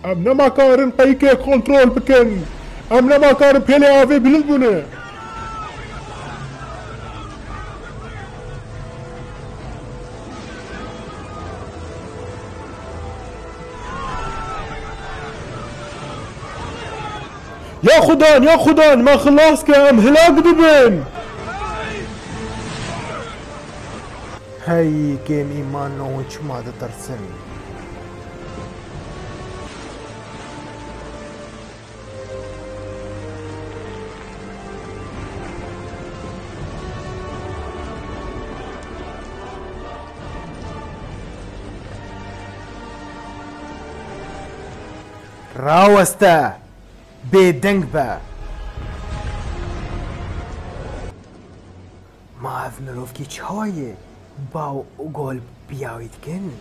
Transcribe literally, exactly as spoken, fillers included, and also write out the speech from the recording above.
Em nemakarin qeyikê kontrol bikin. Em nemakarin pêlê avê bilind bûne. Ya Xudan, ya Xudan, me xilas ke, em hilak dibin. Hey, kêm îman ne hûn çima ditirsin? Raweste! Bêdeng be! Ma ev mirovkî çawa ye? Baw û gol piya wî dikin?